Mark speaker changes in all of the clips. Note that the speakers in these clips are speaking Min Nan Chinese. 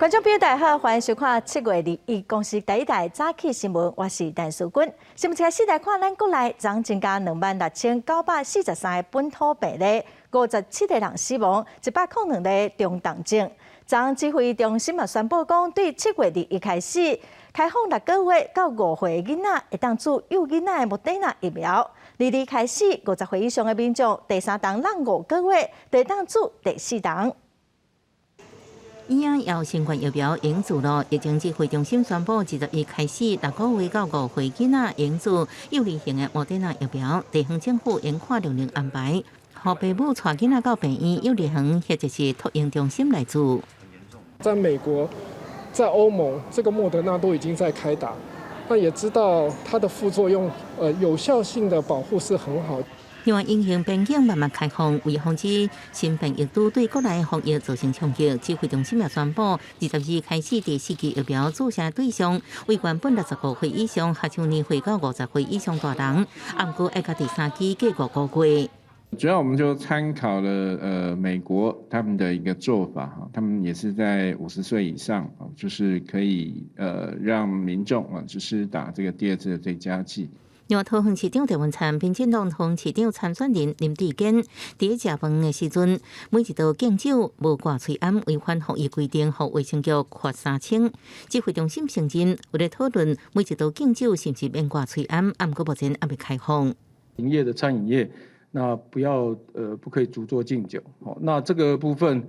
Speaker 1: 觀眾朋友大家好，歡迎收看7月21公視第一台早起新聞，我是陳淑君。新聞開始來看，咱國內昨增加26,943個本土病例，57個人死亡，102個中重症。昨指揮中心嘛宣布講，對7月21開始開放6個月到5歲囡仔會當注幼囡仔的莫德納疫苗。22開始，50歲以上的民眾第三針攏5個月，就會當注第四針。
Speaker 2: 嬰仔藥新冠疫苗會用注囉，疫情指揮中心宣布，21開始，6個月到5歲囡仔會注幼兒型的莫德納疫苗，地方政府應看量力安排，予爸母帶囡仔到病院、幼兒園或者是托嬰中心來注。
Speaker 3: 在美國、在歐盟，這個莫德納都已經在開打，那也知道它的副作用，有效性的保護是很好。
Speaker 2: 另外，疫情邊境慢慢開放，為防止新變異株對國內防疫造成衝擊，指揮中心也宣布，22開始第四劑疫苗注射對象為原本65歲以上、合成年歲到50歲以上大人，毋過愛共第三劑隔5個月。
Speaker 4: 主要我們就參考了美國他們的一個做法哈，他們也是在50歲以上啊，就是可以讓民眾啊，就是打這個第二次的追加劑。
Speaker 2: 另外，桃園市長鄭文燦、民進黨桃園市長參選人林智堅，佇咧食飯的時陣，每一道敬酒無掛喙罨，違反防疫規定，予衛生局罰3000。指揮中心承認，有咧討論每一道敬酒是毋是免掛喙罨，毋過目前猶未開放。
Speaker 5: 營業的餐飲業，那不要不可以逐桌敬酒。好，那這個部分，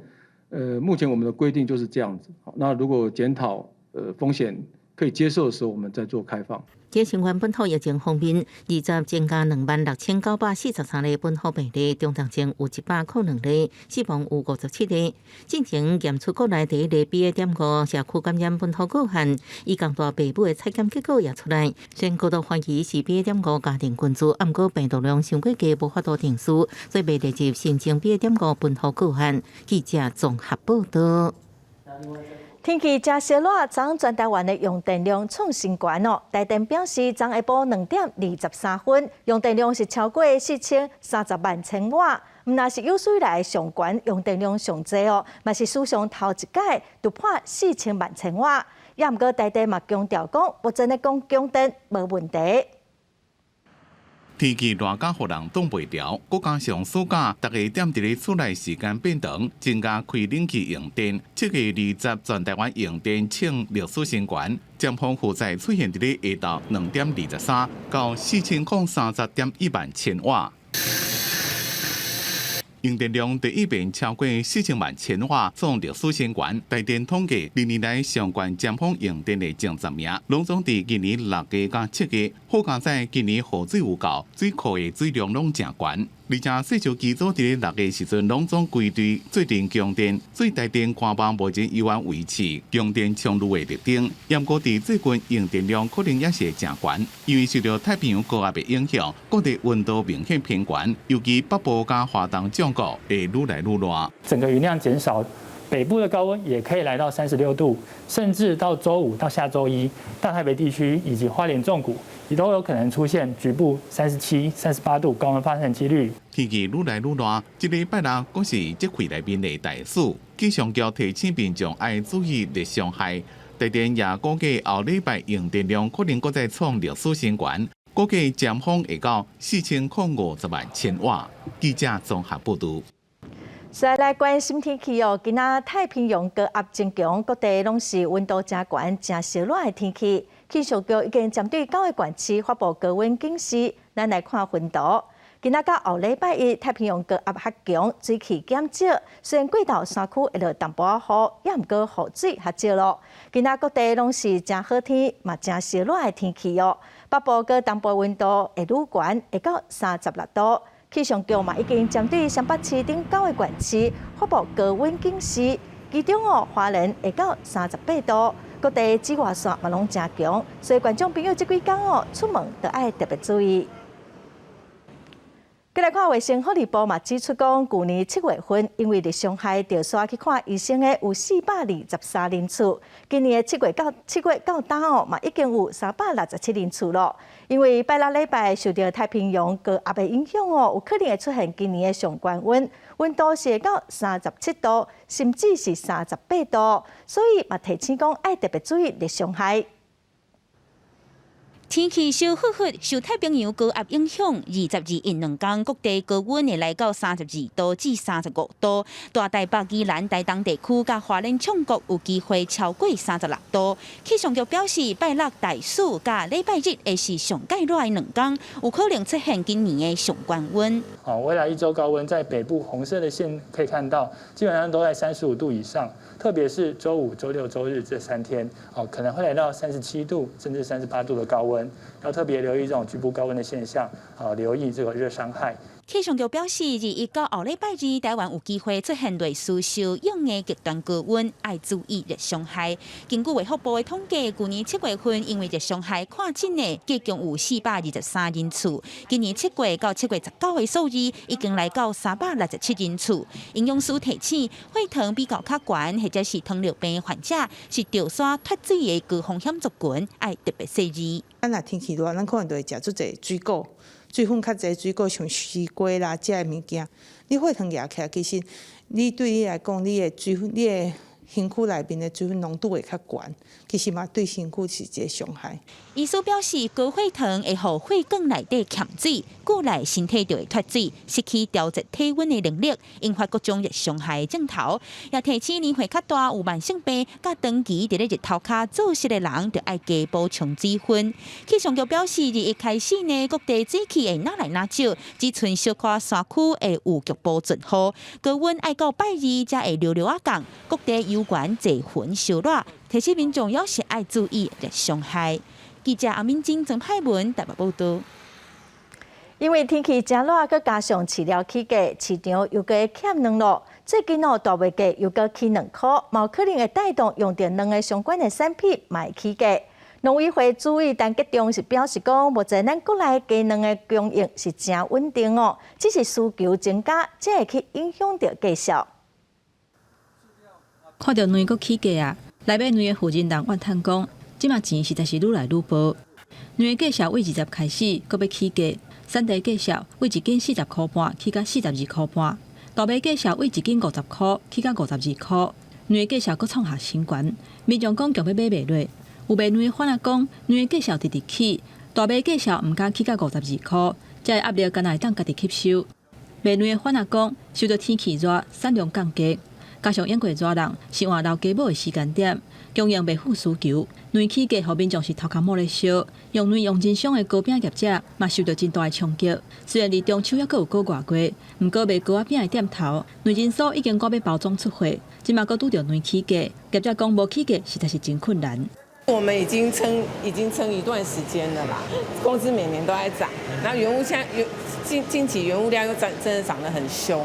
Speaker 5: 目前我們的規定就是這樣子。好，那如果檢討風險可以接受的時候，我們再做開放。
Speaker 2: 這新冠本土疫情方面，20增加26,943例本土病例，中重症有102例，死亡有57例。進前驗出國內第一例 BA.5社區感染本土個案，伊共大爸母的採檢結果也出來，雖然高度懷疑是 BA.5家庭群聚，毋過病毒量傷過低，無法度定序，所以未列入新增 BA.5本土個案。記者綜合報道。
Speaker 1: 天氣誠燒熱，昨全台灣的用電量創新高哦。台電表示，昨下晡2點23分，用電量是超過4030萬千瓦，毋但是有史以來上懸用電量上濟哦，嘛是史上頭一擺突破4000萬千瓦。也毋過台電嘛強調講，目前的供供電無問題。
Speaker 6: 天氣熱甲予人擋袂牢，閣加上暑假，逐家踮佇咧厝內時間變長，增加開冷氣用電。7月20，全台灣用電創歷史新高，尖峰負載出現佇咧下晝2點23到4030.1萬千瓦。用電量第一遍超過4000萬千瓦，創歷史新高。台電統計，歷年來上懸尖峰用電的前10名，攏總佇今年6月佮7月。好佳哉今年雨水有夠，水庫的水量攏誠懸。而且洗手機組佇咧6月時陣，攏總歸隊做陣供電，所以台電官網目前依然維持供電充裕的特徵。毋過佇最近用電量可能也是會誠懸，因為受著太平洋高壓的影響，各地溫度明顯偏懸，尤其北部佮華東縱谷會愈來愈熱。
Speaker 7: 整個雲量減少，北部的高溫也可以來到36度，甚至到週五到下週一，大台北地區以及花蓮縱谷也都有可能出現局部37、38度高溫發生幾率。
Speaker 6: 天氣愈來愈熱，這禮拜六閣是節氣內面的大暑，氣象局提醒民眾愛注意熱傷害。台電也估計後禮拜用電量可能閣再創歷史新高，估計尖峰會到4050萬千瓦。記者綜合報導。
Speaker 1: 再來關心天氣哦，今仔太平洋高壓增強，各地攏是溫度誠懸、誠燒熱的天氣。氣象局已經針對九個縣市發布高溫警示。咱來看溫度。今仔到後禮拜一，太平洋高壓較強，水汽減少，雖然過晝山區會落淡薄仔雨，也毋過雨水較少囉。今仔各地攏是誠好天，嘛誠燒熱的天氣哦。北部佮東部溫度會愈懸，會到36度。氣象局嘛已經針對雙北市等九個縣市發布高溫警示，其中哦花蓮會到38度，各地紫外線嘛攏誠強，所以觀眾朋友這幾工哦出門都愛特別注意。過來看衛生福利部嘛指出講，舊年7月份因為熱傷害著徙去看醫生的有423人次，今年的7月到今哦，嘛已經有367人次咯。因為拜六禮拜受著太平洋高壓的影響哦，有可能會出現今年的上懸溫，溫度是會到37度，甚至是38度，所以嘛提醒講愛特別注意熱傷害。
Speaker 8: 天氣燒煳煳，受太平洋高壓影響，20、21兩工各地高溫會來到32度至35度。大台北、宜蘭、台東地區佮花蓮沖國有機會超過36度。氣象局表示，拜六大暑佮禮拜日會是上蓋熱的兩工，有可能出現今年的上懸溫。
Speaker 7: 好，未來一周高溫在北部紅色的線可以看到，基本上都在35度以上，特別是週五、週六、週日這3天，哦，可能會來到37度甚至38度的高溫。要特別留意這種局部高溫的現象，啊，留意這個熱傷害。
Speaker 8: 氣象局表示，21到後禮拜二，台灣有機會出現類似燒勇的極端高溫，愛注意熱傷害。根據衛福部的統計，舊年7月份因為熱傷害看診的，總共有423人次。今年7月到7月19的數字已經來到367人次。營養師提醒，血糖比較較懸或者是糖尿病患者，是著徙脫水的高風險族群，愛特別細膩。
Speaker 9: 咱若天氣熱，咱可能就會食足濟水果。水分較濟水果，像西瓜啦，這个物件，你血糖壓起來，其實你對你來講，你的水分，你的身軀內面的水分濃度會較懸，其實嘛對身軀是一個傷害。
Speaker 8: 醫師表示，高血糖會予血管內底欠水，久來身體就會脫水，失去調節體溫的能力，引發各種熱傷害的症頭。也提醒年歲較大、有慢性病、佮長期佇咧日頭跤做事的人，著愛加補充水分。氣象局表示，21開始呢，各地水汽會愈來愈少，只賰小可山區會有局部陣雨，高溫愛到拜二才會略略仔降，各地猶原濟雲燒熱，提醒民眾猶是愛注意熱傷害。記者阿敏晶、曾派文台北報道。
Speaker 1: 因為天氣誠熱，閣加上飼料起價，市場又閣會欠卵囉。最近哦，大麥價又閣起2箍，嘛可能會帶動用著卵的相關的產品嘛會起價。農委會主委陳吉仲是表示講，目前咱國內雞卵的供應是誠穩定哦，只是需求增加，才會去影響著價數。
Speaker 10: 看著卵閣起價啊！來買卵的負責人怨嘆講：這馬錢實在是愈來愈薄。卵的價數為20開始，閣欲起價，產地價數為1斤40塊半起到42塊半，大麥價數為1斤50箍起到52箍，卵的價數閣創下新懸。民眾講強欲買袂落，有賣卵的販仔講，卵的價數直直起，大麥價數毋敢起到52箍，這个壓力敢若會當家己吸收。賣卵的販仔講，受著天氣熱，產量降低。加上湧過熱人是換老雞母的時間點，供應袂赴需求，卵起價，予民眾是頭殼毛咧燒。用卵用真傷的糕餅業者嘛受著真大的衝擊。雖然離中秋猶閣有個外月，毋過賣糕仔餅的店頭，卵人數已經趕欲包裝出貨，這馬閣拄著卵起價，業者講無起價實在是真困難。
Speaker 11: 我們已經撐一段時間了啦，工資每年都在漲，然後原物現在原近近期原物料又漲，真的漲得很兇。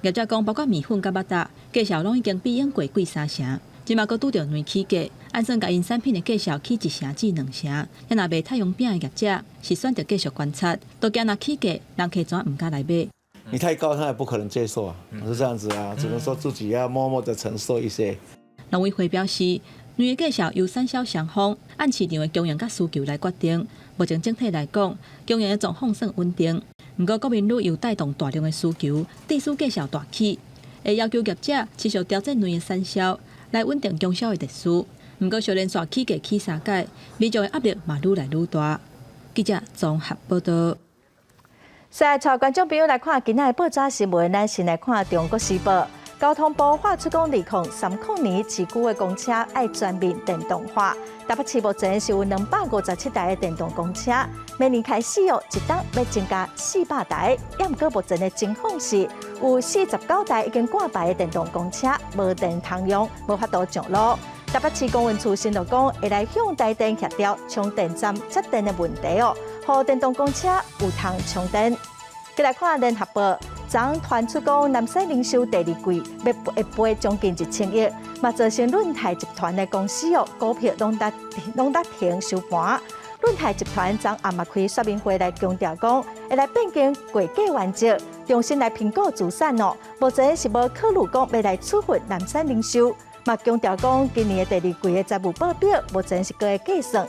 Speaker 10: 業者講，包括麵粉佮肉燥，價數攏已經比往過貴三成，這馬閣拄著卵起價，按算共𪜶產品的價數起1成至2成。啊若賣太陽餅的業者是選擇繼續觀察，都驚若起價，人客怎毋敢來買。
Speaker 12: 你太高，他也不可能接受啊，是這樣子啊，只能說自己要默默的承受一些。
Speaker 10: 農委會表示，卵的價數由產銷雙方按市場的供應佮需求來決定。目前整體來講，供應的狀況算穩定。毋過國民旅遊帶動大量的需求，致使價數大起，會要求業者持續調整卵的產銷，來穩定供銷的秩序。毋過，小連續起價起三擺，民眾的壓力嘛愈來愈大。記者綜合報道。
Speaker 1: 現在帶觀眾朋友來看今仔的報紙新聞，咱先來看《中國時報》。交通部發出講，2030年市區的公車愛全面電動化。台北市目前是有257台的電動公車，明年開始哦，一冬欲增加400台。也毋過目前的情況是，有49台已經掛牌的電動公車無電通用，無法度上路。台北市公運處承諾講，會來向台電協調充電站接電的問題哦，予電動公車有通充電。過來看聯合報。昨傳出講，南西零售第二季欲會賠將近1000億，嘛造成潤泰集團的公司哦，股票攏佇停收盤。潤泰集團昨暗嘛開說明會來強調講，會來變更會計原則，重新來評估資產哦。目前是無考慮講欲來處分南山零售，嘛強調講今年的第二季的財務報表目前是閣會計算。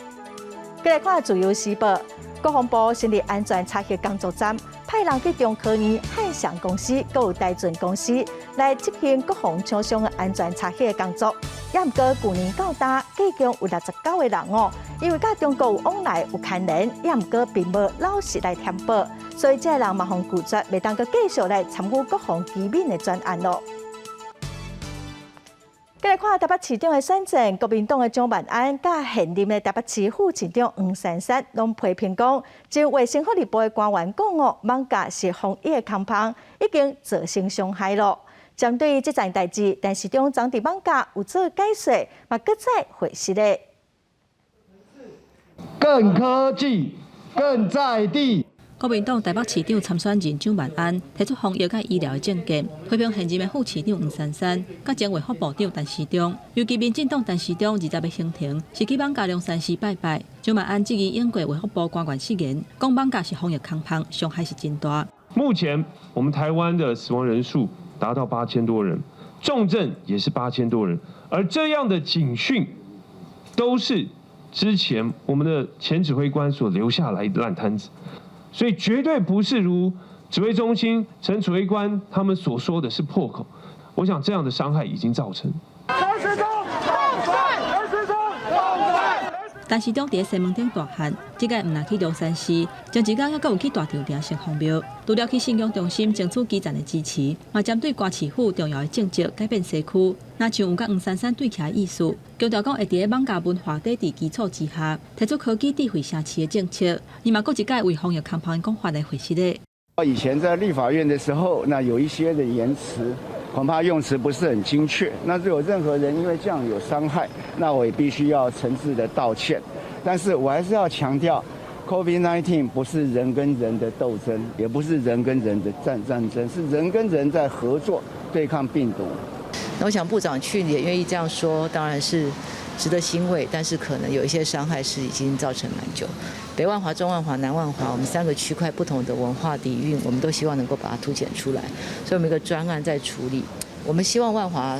Speaker 1: 繼來看自由時報，國防部成立安全查核工作站，派人去中科院漢翔公司、閣有台進公司來執行國防廠商的安全查核的工作。也毋過舊年到今，計共有69個人哦，因為佮中國有往來有牽連，也毋過並無老實來填報，所以這个人嘛予拒絕，袂當閣繼續來參與國防機敏的專案囉。繼來看台北市長的選戰，國民黨的蔣萬安佮現任的台北市副市長黃珊珊，攏批評講，前衛生福利部的官員講哦，艋舺是防疫的空縫，已經造成傷害囉。針對這件代誌，陳時中昨佇艋舺有做解說，嘛閣再回釋咧。
Speaker 13: 更科技，更在地。
Speaker 10: 國民黨台北市長參選人蔣萬安提出防疫佮醫療的政見，批評現任的副市長黃珊珊，佮前衛福部長陳時中，尤其民進黨陳時中20日行程是去艋舺龍山寺拜拜。蔣萬安質疑英國衛福部官員失言，講艋舺是防疫空縫，傷害是真大。
Speaker 14: 目前我們台灣的死亡人數達到8000多人，重症也是8000多人，而這樣的警訊都是之前我們的前指揮官所留下來的爛攤子。所以絕對不是如指揮中心陳指揮官他們所說的是破口，我想這樣的傷害已經造成。
Speaker 10: 陳時中佇西門町大漢，這擺毋但去龍山寺，前一工猶閣有去大稻埕城隍廟，除了去信仰中心爭取基層的支持，嘛針對歌市府重要的政績改變社區，若像有佮黃珊珊對起來的意思，強調講會佇咧艋舺文化底佇基礎之下，提出科技智慧城市的政策，伊嘛閣一擺為防疫空縫講法來回釋咧。
Speaker 15: 以前在立法院的時候，那有一些的言辭，恐怕用詞不是很精確。那如果任何人因為這樣有傷害，那我也必須要誠摯的道歉。但是我還是要強調，COVID-19 不是人跟人的鬥爭，也不是人跟人的戰爭，是人跟人在合作對抗病毒。
Speaker 16: 那我想部長去也願意這樣說，當然是值得欣慰，但是可能有一些傷害是已經造成蠻久。北萬華、中萬華、南萬華，我們三個區塊不同的文化底蘊，我們都希望能夠把它凸顯出來，所以我們一個專案在處理。我們希望萬華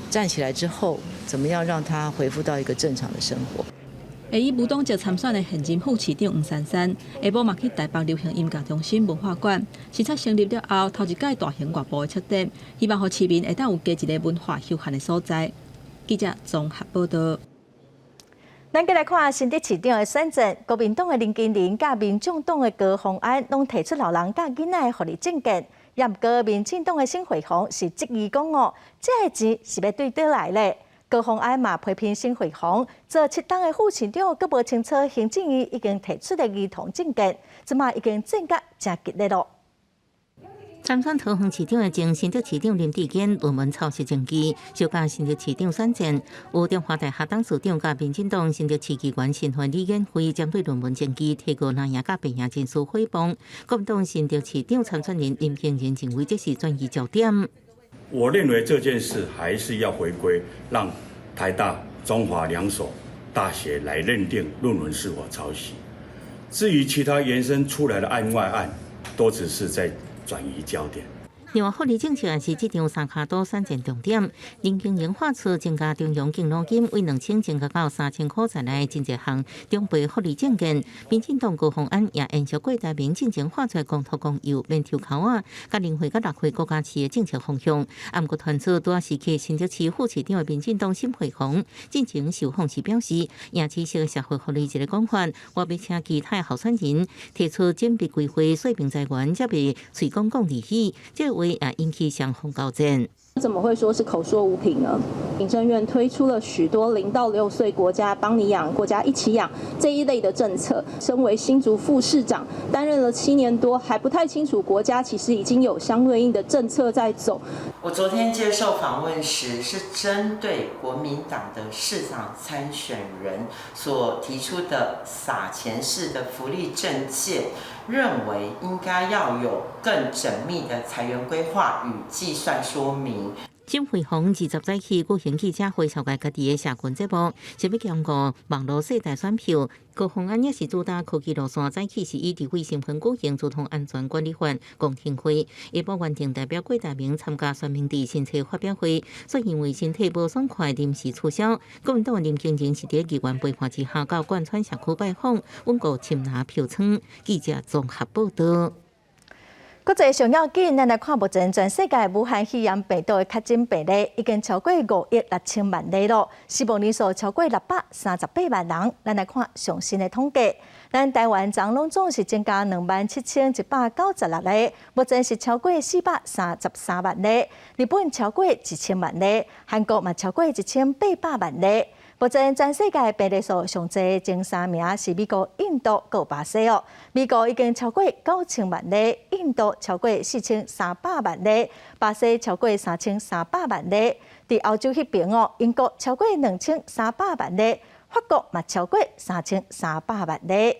Speaker 16: 站起來之後，怎麼樣讓它恢復到一個正常的生活。
Speaker 10: 會以無黨籍參選的現任副市長黃珊珊，下晡嘛去台北流行音樂中心文化館視察成立了後頭一屆大型外部的策展，希望予市民會當有加一個文化休閒的所在。記者綜合報道。
Speaker 1: 咱繼來看新竹市長的選戰，國民黨的林金玲佮民眾黨的高虹安，攏提出老人佮囡仔的福利政見。也毋過民進黨的沈慧虹是質疑講哦，這个錢是欲對佗來咧？高虹安嘛批評沈慧虹做7冬的副市長，閣無清楚行政院已經提出的兒童政見，這馬已經戰甲誠激烈囉。
Speaker 2: 參選桃園市長的前新竹市長林智堅論文抄襲證據，相佮新竹市長選戰，有中華大學董事長佮民進黨新竹市議員身份李彦輝針對論文證據提告藍營佮白營人士誹謗，國民黨新竹市長參選人林金仁認為這是轉移焦點。
Speaker 17: 我認為這件事還是要回歸，讓台大、中華兩所大學來認定論文是否抄襲。至於其他延伸出來的案外案，都只是在轉移焦點。
Speaker 2: 另外，福利政策也是這場三跤肚選戰重點。林金玲喊出增加中央敬老金，為2000增加到3000塊在內，真濟項長輩福利政見。民進黨高虹安也延續郭台銘進前喊出公托公幼免抽鬮仔，佮零歲佮6歲國家飼的政策方向。啊，毋過傳出拄仔時期新竹市副市長的民進黨沈慧虹進前受訪時表示，贏取社會福利一个講法，我欲請其他候選人提出縝密規劃、說明財源，才袂喙講講離去。這話也引起雙方交戰。
Speaker 18: 怎麼會說是口說無憑呢？行政院推出了許多0到6歲國家幫你養、國家一起養這一類的政策。身為新竹副市長，擔任了7年多，還不太清楚國家其實已經有相對應的政策在走。
Speaker 19: 我昨天接受訪問時，是針對國民黨的市長參選人所提出的撒錢式的福利政見，認為應該要有更縝密的財源規劃與計算說明。
Speaker 2: 沈慧虹20早起舉行記者會，紹介家己的社群節目，是欲兼顧網路世代選票。高虹安也是主打科技路線，早起是以立委身份舉行資通安全管理法公聽會，下晡原定代表郭台銘參加選民地新冊發表會，卻因為身體無爽快，臨時取消。國民黨林佳龍是佇議員陪伴之下到貫川社區拜訪，穩固擒拿票倉。記者綜合報道。
Speaker 1: 國際上要緊，咱來看目前全世界武漢肺炎病毒的確診病例已經超過5億6千萬例囉，死亡人數超過638萬人。咱來看上新的統計，咱台灣昨攏總是增加27,196例，目前是超過433萬例。日本超過1000萬例，韓國嘛超過1800萬例。目前全世界病例數上濟前三名是美國、印度、閣巴西哦。美國已經超過9000萬例，印度超過4300萬例，巴西超過3300萬例。佇歐洲彼邊哦，英國超過2300萬例，法國嘛超過3300萬例。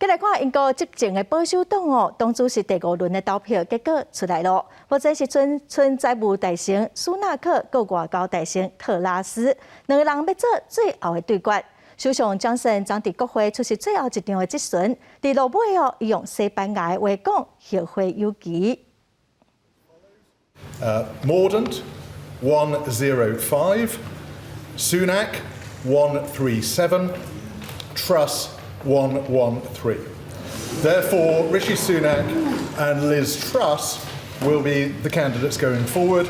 Speaker 1: 繼來看英國執政的保守黨哦，黨主席第五輪的投票結果出來囉。目前是賰賰財務大臣蘇納克，閣外交大臣特拉斯兩個人欲做最後的對決。首相強生將佇國會出席最後一場的質詢，佇落尾哦，伊用西班牙的話講後會有期。
Speaker 20: Mordaunt 105, Sunak 137, Truss 113. Therefore, Rishi Sunak and Liz Truss will be the candidates going forward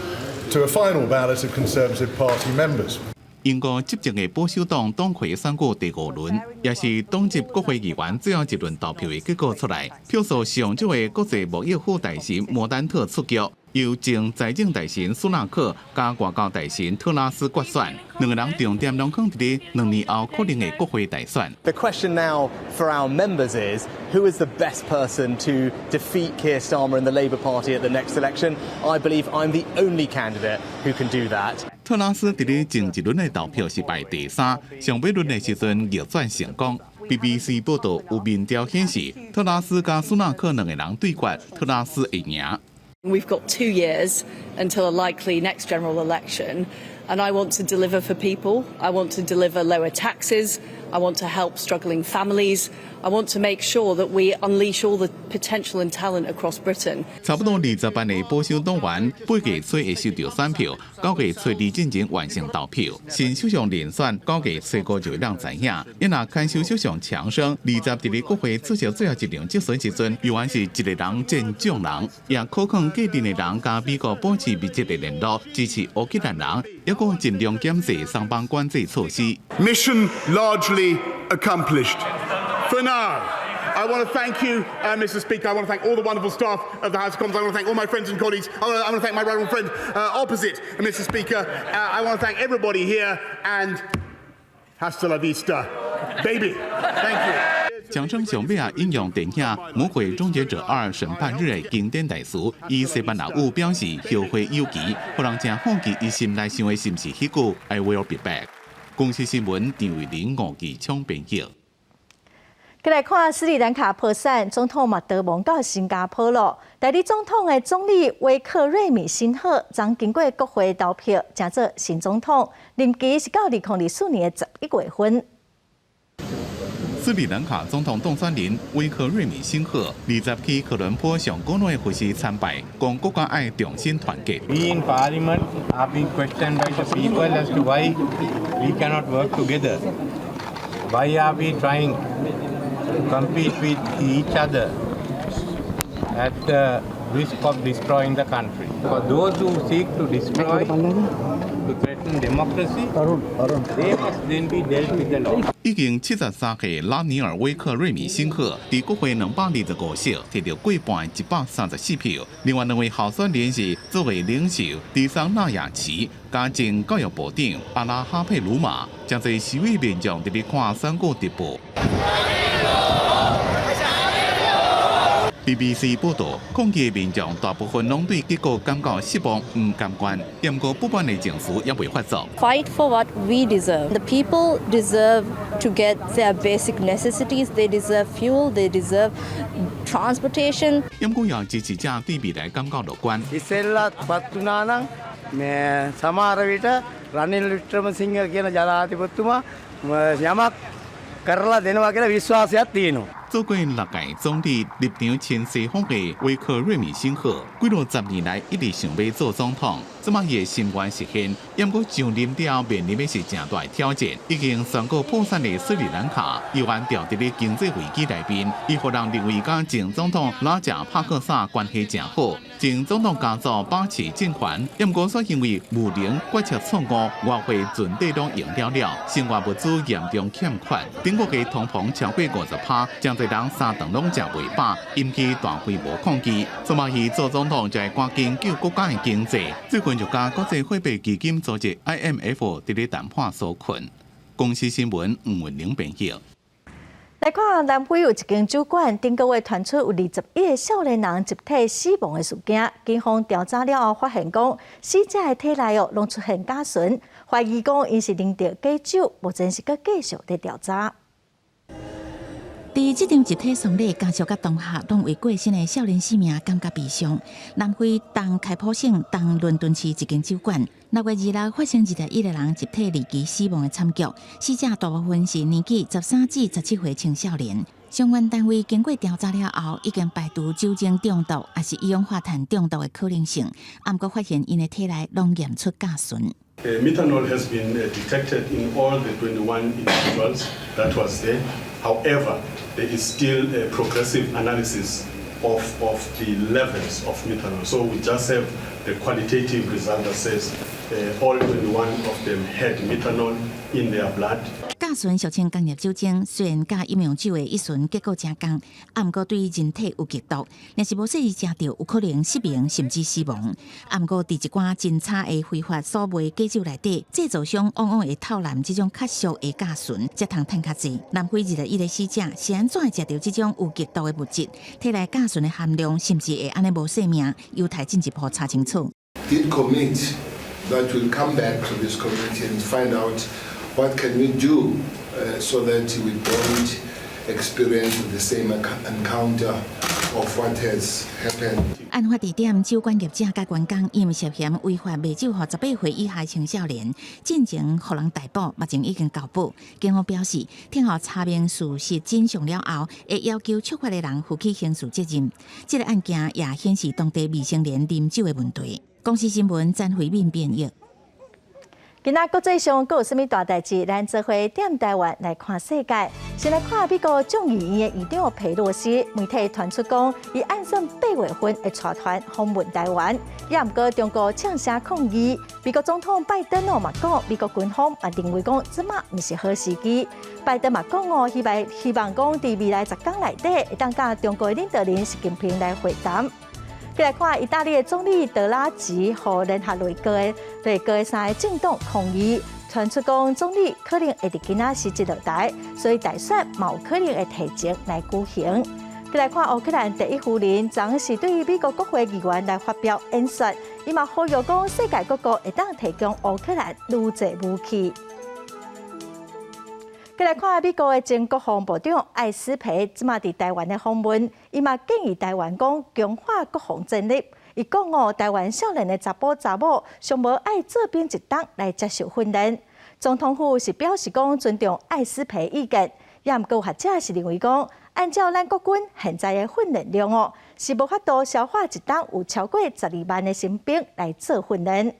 Speaker 20: to a final ballot of Conservative Party members.
Speaker 6: 英國執政的保守黨黨魁選舉第五輪，也是黨籍國會議員最後一輪投票的結果出來，票數上少的國際貿易副大臣摩丹特出局，由前財政大臣蘇納克佮外交大臣特拉斯決選，兩個人重點攏放佇咧2年後可能的國會大選。
Speaker 21: The question now for our members is who is the best person to defeat Keir Starmer and the Labour Party at the next election? I believe I'm the only candidate who can do that.
Speaker 6: 特拉斯佇咧前一輪的投票是排第三，上尾輪的時陣逆轉成功。BBC 報道有民調顯示，特拉斯佮蘇納克兩個人對決，特拉斯會贏。
Speaker 22: We've got 2 years until a likely next general election, and I want to deliver for people. I want to deliver lower taxes. I want to help struggling families. I want to make sure that we unleash all the potential and talent across Britain.
Speaker 6: 差不多20萬个保守黨員，8月初會收著選票，9月初二進前完成投票。新首相人選9月初五就會當知影。伊若牽手首相強生，20佇咧國會出席最後一場質詢時陣，猶原是一個人戰眾人，也可能繼任的人佮美國保持密切的聯絡，支持烏克蘭人，抑閣盡量減低鬆綁管制措施。
Speaker 23: Mission largely accomplished. For now, I want to thank you, Mr. Speaker. I want to thank all the wonderful staff of the House of Commons. I want to thank all my friends and colleagues. I want to thank my right friend opposite, Mr. Speaker. I want to thank everybody here and hasta la vista, baby. Thank you.
Speaker 6: 強生上尾啊，引用電影《魔鬼終結者二：審判日》的經典台詞，以西班牙語表示後會有期，予人誠好奇伊心內想的是毋是彼句 I will be back。公視新聞張慧玲、吳繼聰編譯。
Speaker 1: 繼來看斯里蘭卡破產，總統嘛逃亡到新加坡囉。代理總統的總理威克瑞米辛赫，昨經過國會投票，成做新總統，任期是到2024年11月份。
Speaker 6: 斯里蘭卡總統當選人威克瑞米辛赫20去科倫坡上古老的佛寺參拜，講國家愛重新團結。
Speaker 24: We in Parliament are being questioned by the people as to why we cannot work together. Why are we trying to compete with each other at the risk of destroying the country? For those who seek to destroy, to threaten democracy, they must then be dealt with the law.
Speaker 6: 已經73歲拉尼爾威克瑞米辛赫，佇國會225席，摕著過半134票。另外兩位候選人是作為領袖迪桑納亞奇佮前教育部長阿拉哈佩魯馬，誠濟示威民眾佇咧看選舉直播。BBC 報道，抗議的民眾大部分攏對結果感覺失望、毋甘願，毋過不滿的情緒猶未發作。
Speaker 25: Fight for what we deserve. The people deserve to get their basic necessities. They deserve fuel. They deserve Transportation.
Speaker 6: 毋過有支持者對未來感覺樂觀。
Speaker 3: ඉස්සෙල්ලත් පත් වුණා නම් මේ සමහර විට රනිල් වික්‍රමසිංහ කියන ජනාධිපතිතුමා යමක් කරලා දෙනවා කියලා විශ්වාසයක් තියෙනවා.
Speaker 6: 做過六屆總理、立場親西方的威克瑞米辛赫，幾落十年來一直想欲做總統，這擺伊的心願實現。毋過上任了後面臨的是誠大挑戰，已經宣告破產的斯里蘭卡，猶原掉佇咧經濟危機內面，伊予人認為佮前總統拉賈帕克薩關係誠好，前總統家族把持政權，毋過煞因為無能決策錯誤，外匯存底攏用了了，生活物資嚴重欠缺，頂個月通膨超過50%，誠濟人三頓攏食袂飽，引起大規模抗議。這擺伊做總統就會趕緊救國家的經濟，最近就佮國際貨幣基金組織 IMF 佇咧談判紓困。公視新聞吳文玲編譯。
Speaker 1: 來看南非有一間酒館，頂個月傳出有21個少年人集體死亡的事件，警方調查了後發現講，死者的體內哦攏出現甲醇，懷疑講𪜶是啉著假酒，目前是閣繼續佇調查。
Speaker 2: 佇這場集體喪禮，家屬佮同學攏為過身的少年性命感覺悲傷。南非東開普省東倫敦市一間酒館，6月26發生21個人集體離奇死亡的慘劇，死者大部分是年紀13至17歲青少年。相關單位經過調查了後，已經排除酒精中毒抑是一氧化碳中毒的可能性，毋過發現𪜶的體內攏驗出甲醇。
Speaker 4: Methanol has been detected in all the 21 individuals that was there. However, there is still a progressive analysis of the levels of methanol. So we just have the qualitative result that says all 21 of them had methanol in their blood.
Speaker 2: 甲醇俗稱工業酒精，雖然佮飲用酒的乙醇結構誠仝，毋過對人體有劇毒，若是無細膩食著，有可能失明甚至死亡。毋過佇一寡真差的非法所賣假酒內底，製造商往往會偷濫這種較俗的甲醇，才通趁較濟。南非21個死者是按怎會食著這種有劇毒的物質？體內甲醇的含量是毋是會按呢無性命？有待進一步查清楚。
Speaker 5: Did commit that we'll come back to this community and find out what can we do so that we don't experience the same encounter of what has happened.
Speaker 2: 案發地點，酒館業者佮員工因為涉嫌違法賣酒予18歲以下青少年，進前予人逮捕，目前已經交保。警方表示，聽候查明事實真相了後，會要求觸法的人負起刑事責任。這個案件也顯示當地未成年啉酒的問題。公視新聞詹慧敏編譯。
Speaker 1: 今仔國際上閣有啥物大代誌？咱做伙踮台灣來看世界。先來看美國眾議院的議長佩洛西，媒體傳出講，伊按算8月份會帶團訪問台灣，也毋過中國嗆聲抗議。美國總統拜登哦嘛講，美國軍方嘛認為講，這馬毋是好時機。拜登嘛講哦，希望講佇未來10天內底，會當佮中國的領導人習近平來會談。再來看意大利的總理德拉吉予聯合內閣的三個政黨抗議，傳出講總理可能會佇今仔辭職落台，所以大選嘛有可能會提前來舉行。再來看烏克蘭第一夫人，昨是對美國國會議員來發表演說，伊嘛呼籲講世界各國會當提供烏克蘭愈濟武器。再來看美國的前國防部長艾斯培，這馬佇台灣的訪問，伊嘛建議台灣講強化國防戰力。伊講哦，台灣少年的查埔查某，上無愛做兵一冬來接受訓練。總統府是表示講尊重艾斯培意見，也毋過學者是認為講，按照咱國軍現在的訓練量哦，是無法度消化一冬有超過12萬的新兵來做訓練。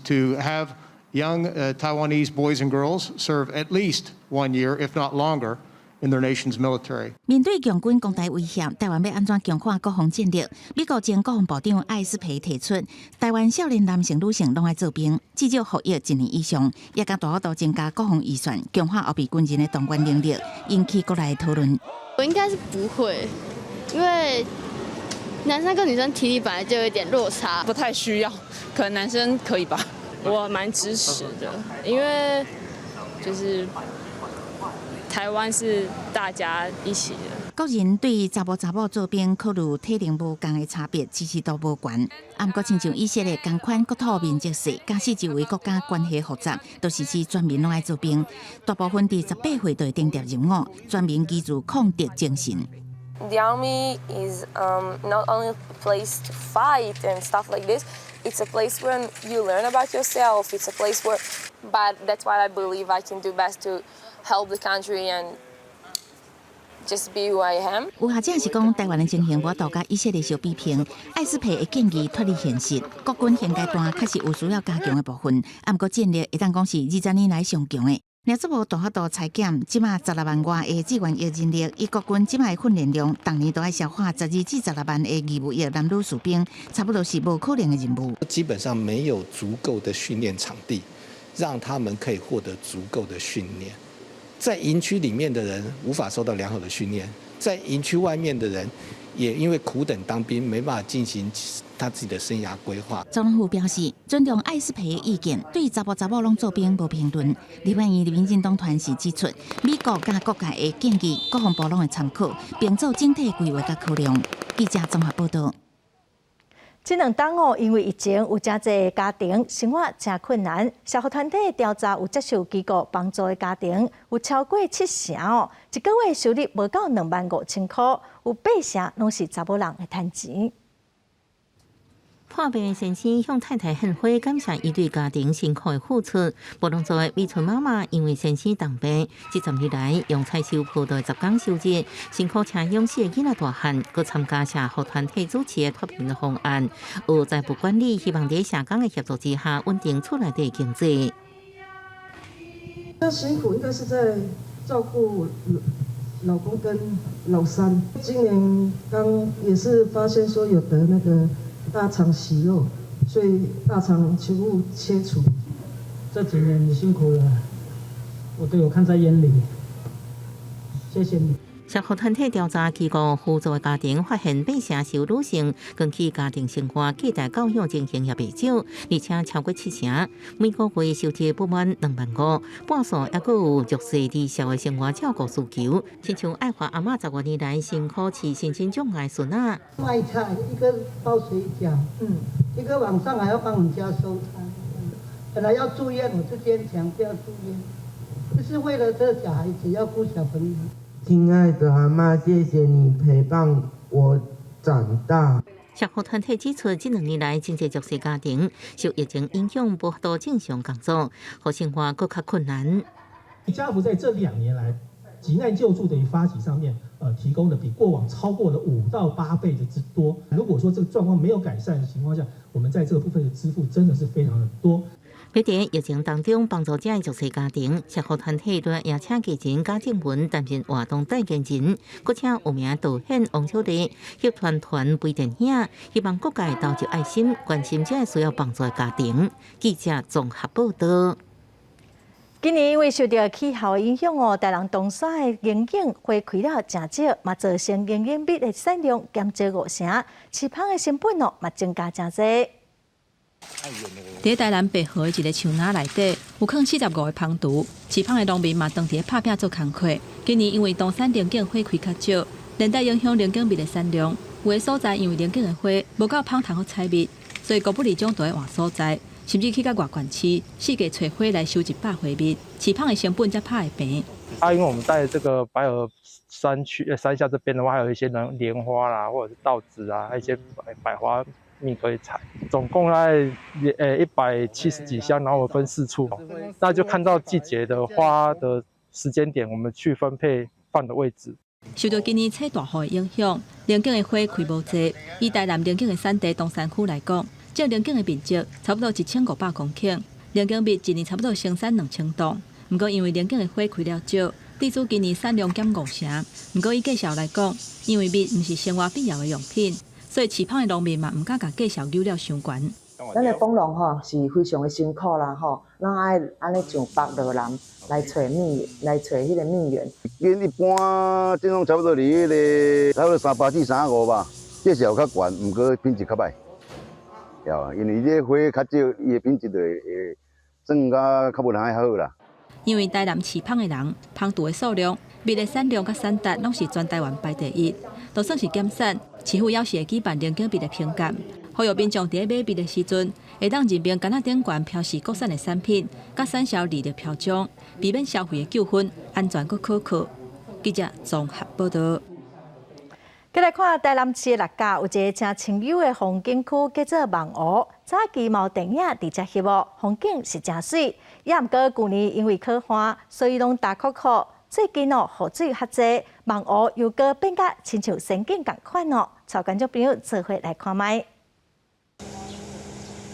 Speaker 7: To have young Taiwanese boys and girls serve at least one year, if not longer, in their nation's military.
Speaker 2: 面對共軍攻台威脅，台灣欲按怎強化國防戰力？美國前國防部長艾斯培提出，台灣少年男性、女性攏愛做兵，至少服役一年以上，也共大幅度增加國防預算，強化後備軍人的動員能力，引起國內討論。
Speaker 9: 我應該是不會，因為男生跟女生體力本來就有一點落差，
Speaker 26: 不太需要，可能男生可以吧。我蠻支持的，因為就是台灣是大家一起的。
Speaker 2: 國人對查埔查某做兵考慮體能無仝的差別，支持度無懸。毋過親像以色列仝款國土面積細，加四周圍國家關係複雜，都實施全民攏愛做兵。大部分佇18歲就會登入入伍，全民具備抗敵精神。
Speaker 26: The army is not only a place to fight and stuff like this. It's a place where you learn about yourself. It's a place where, but that's what I believe I can do best to help the country and just be who I am.
Speaker 8: 有學者是講，台灣的情形無法度佮以色列相比拼，艾斯培的建議脫離現實。國軍現階段確實有需要加強的部分，啊，毋過戰力會當講是20年來上強的。若說無大幅度裁減，這馬16萬外的志願役人力，以國軍這馬的訓練量，逐年都愛消化12至16萬的義務役男女士兵，差不多是無可能的任務。
Speaker 11: 基本上沒有足夠的訓練場地，讓他們可以獲得足夠的訓練。在營區裡面的人無法受到良好的訓練，在營區外面的人也因為苦等當兵，沒辦法進行他自己的生涯規劃。
Speaker 8: 總統府表示尊重艾斯培的意見，對查埔查某攏做兵無評論。立法院民進黨團是指出，美國佮各界的建議，國防部攏會參考，並做整體規劃佮考量。記者綜合報道。
Speaker 1: 這兩冬哦，因為疫情有誠濟家庭生活誠困難，社福團體調查有接受機構幫助的家庭有超過七成哦，一個月收入無夠25,000箍，有八成攏是查某人會趁錢。
Speaker 2: 破病的先生向太太獻花，感謝伊對家庭辛苦的付出。布農族的美春媽媽因為先生重病，這10年來用採收葡萄10工收入，辛苦請養四個囡仔大漢，閣參加社福團體主持的脫貧方案，學財務管理，希望佇社工的協助之下，穩定厝內底經濟。
Speaker 12: 比較辛苦應該是在照顧老公跟老三。今年剛也是發現說有得那個大腸息肉，所以大腸全部切除。
Speaker 13: 這幾年你辛苦了，我都有看在眼裡，謝謝你。
Speaker 2: 社福團體調查機構輔助的家庭，發現八成是女性，根據家庭生活隔代教養情形也袂少，而且超過七成，每個月收入不滿2萬5，半數猶閣有弱勢佇社會生活照顧需求。親像愛華阿嬤10外年來辛苦飼身心障礙孫仔。
Speaker 13: 賣菜，一個包水餃，一個晚上還要幫人家收餐。本來要住院，我就堅強不要住院，就是為了這小孩子要顧小朋友。
Speaker 14: 親愛的阿嬤，謝謝你陪伴我長大。
Speaker 2: 社福團體指出，這兩年來，真濟弱勢家庭受疫情影響，無法度正常工作，予生活閣較困難。
Speaker 15: 家扶在這2年來，急難救助的發起上面，提供的比過往超過了5到8倍的之多。如果說這個狀況沒有改善的情況下，我們在這個部分的支付真的是非常的多。
Speaker 2: 佇疫情當中，幫助這弱勢家庭，社福團體都邀請藝人賈靜雯擔任活動代言人，閣請有名導演王小妮翕團團微電影，希望各界投注愛心，關心這需要幫助的家庭。記者綜合報道。
Speaker 1: 今年因為受著氣候的影響哦，台南東山的龍井花開了誠少，嘛造成龍井蜜的產量減少五成，飼蜂的成本哦嘛增加誠濟。
Speaker 10: 佇台南白河的一个樹林內底，有囥45个蜂櫥，飼蜂的農民嘛當佇咧拍拚做工課。今年因為東山龍井花開較少，連帶影響龍井蜜的產量。有的所在因為龍井的花無夠蜂通好採蜜，所以高不里將都愛換所在，甚至去到外縣市，四界揣花來收集百花蜜，飼蜂的成本才拍會平。
Speaker 27: 啊，因為我們在這個白河山區山下這邊的話，還有一些蓮花啦，或者是稻子啊，一些百花蜜可以採，總共在170幾箱，然後我們分四處，那就看到季節的花的時間點，我們去分配放的位置。
Speaker 10: 受著今年吹大雨的影響，龍井的花開無濟。以台南龍井的產地東山區來講，種龍井的面積差不多1500公頃，龍井蜜一年差不多生產2000噸。毋過因為龍井的花開了少，致使今年產量減五成。毋過以價數來講，因為蜜毋是生活必要的用品，所以飼蜂的農民嘛毋敢共價數扭了傷懸。
Speaker 28: 咱的蜂農吼是非常的辛苦啦吼，咱愛按呢上北落南來揣蜜，來揣彼个蜜源。
Speaker 29: 跟一般這種差不多佇彼个差不多300至350吧，這是有較懸，毋過品質較䆀。對，因為這花較少，伊的品質就會算較無人較好啦。
Speaker 10: 因為台南飼蜂的人，蜂櫥的數量、蜜的產量佮產值攏是全台灣排第一，就算是減產，市府猶是會舉辦龍井蜜的評鑑，呼籲民眾佇咧買蜜的時陣，會當認明桿仔頂懸標示國產的產品，佮產銷履歷標章，避免消費的糾紛，安全閣可靠。記者綜合報道。
Speaker 1: 繼來看台南市的六甲，有一个誠清幽的風景區，叫做望湖。早期嘛有電影佇遮翕哦，風景是誠媠。也毋過舊年因為洘旱，所以攏焦涸涸。最近哦，雨水較濟，望湖又閣變甲親像仙境仝款哦。帶觀眾朋友做伙來看覓。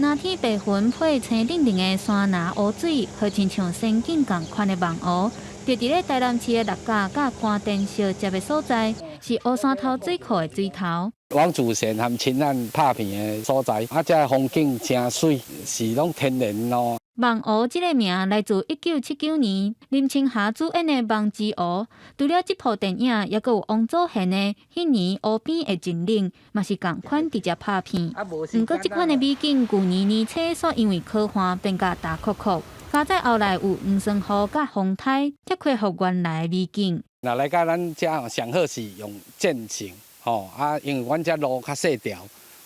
Speaker 16: 藍天白雲配青冷冷的山林湖水，好親像仙境仝款的望湖。就佇咧台南市的六甲佮關田相接的所在，是烏山頭水庫的水頭。
Speaker 17: 王祖賢和親咱拍片的所在，啊，這風景誠媠，是攏天然咯。
Speaker 16: 望湖這个名來自1979年林青霞主演的《望之湖》。除了這部電影，猶閣有王祖賢的《彼年湖邊的情人》，嘛是仝款佇遮拍片。毋過這款的美景，舊年年初煞因為洘旱變甲焦涸涸。佳哉後來有黃酸雨佮風颱，才恢復原來的美景。
Speaker 17: 若來到咱遮上好是用健行，吼啊，因為阮遮路較細條，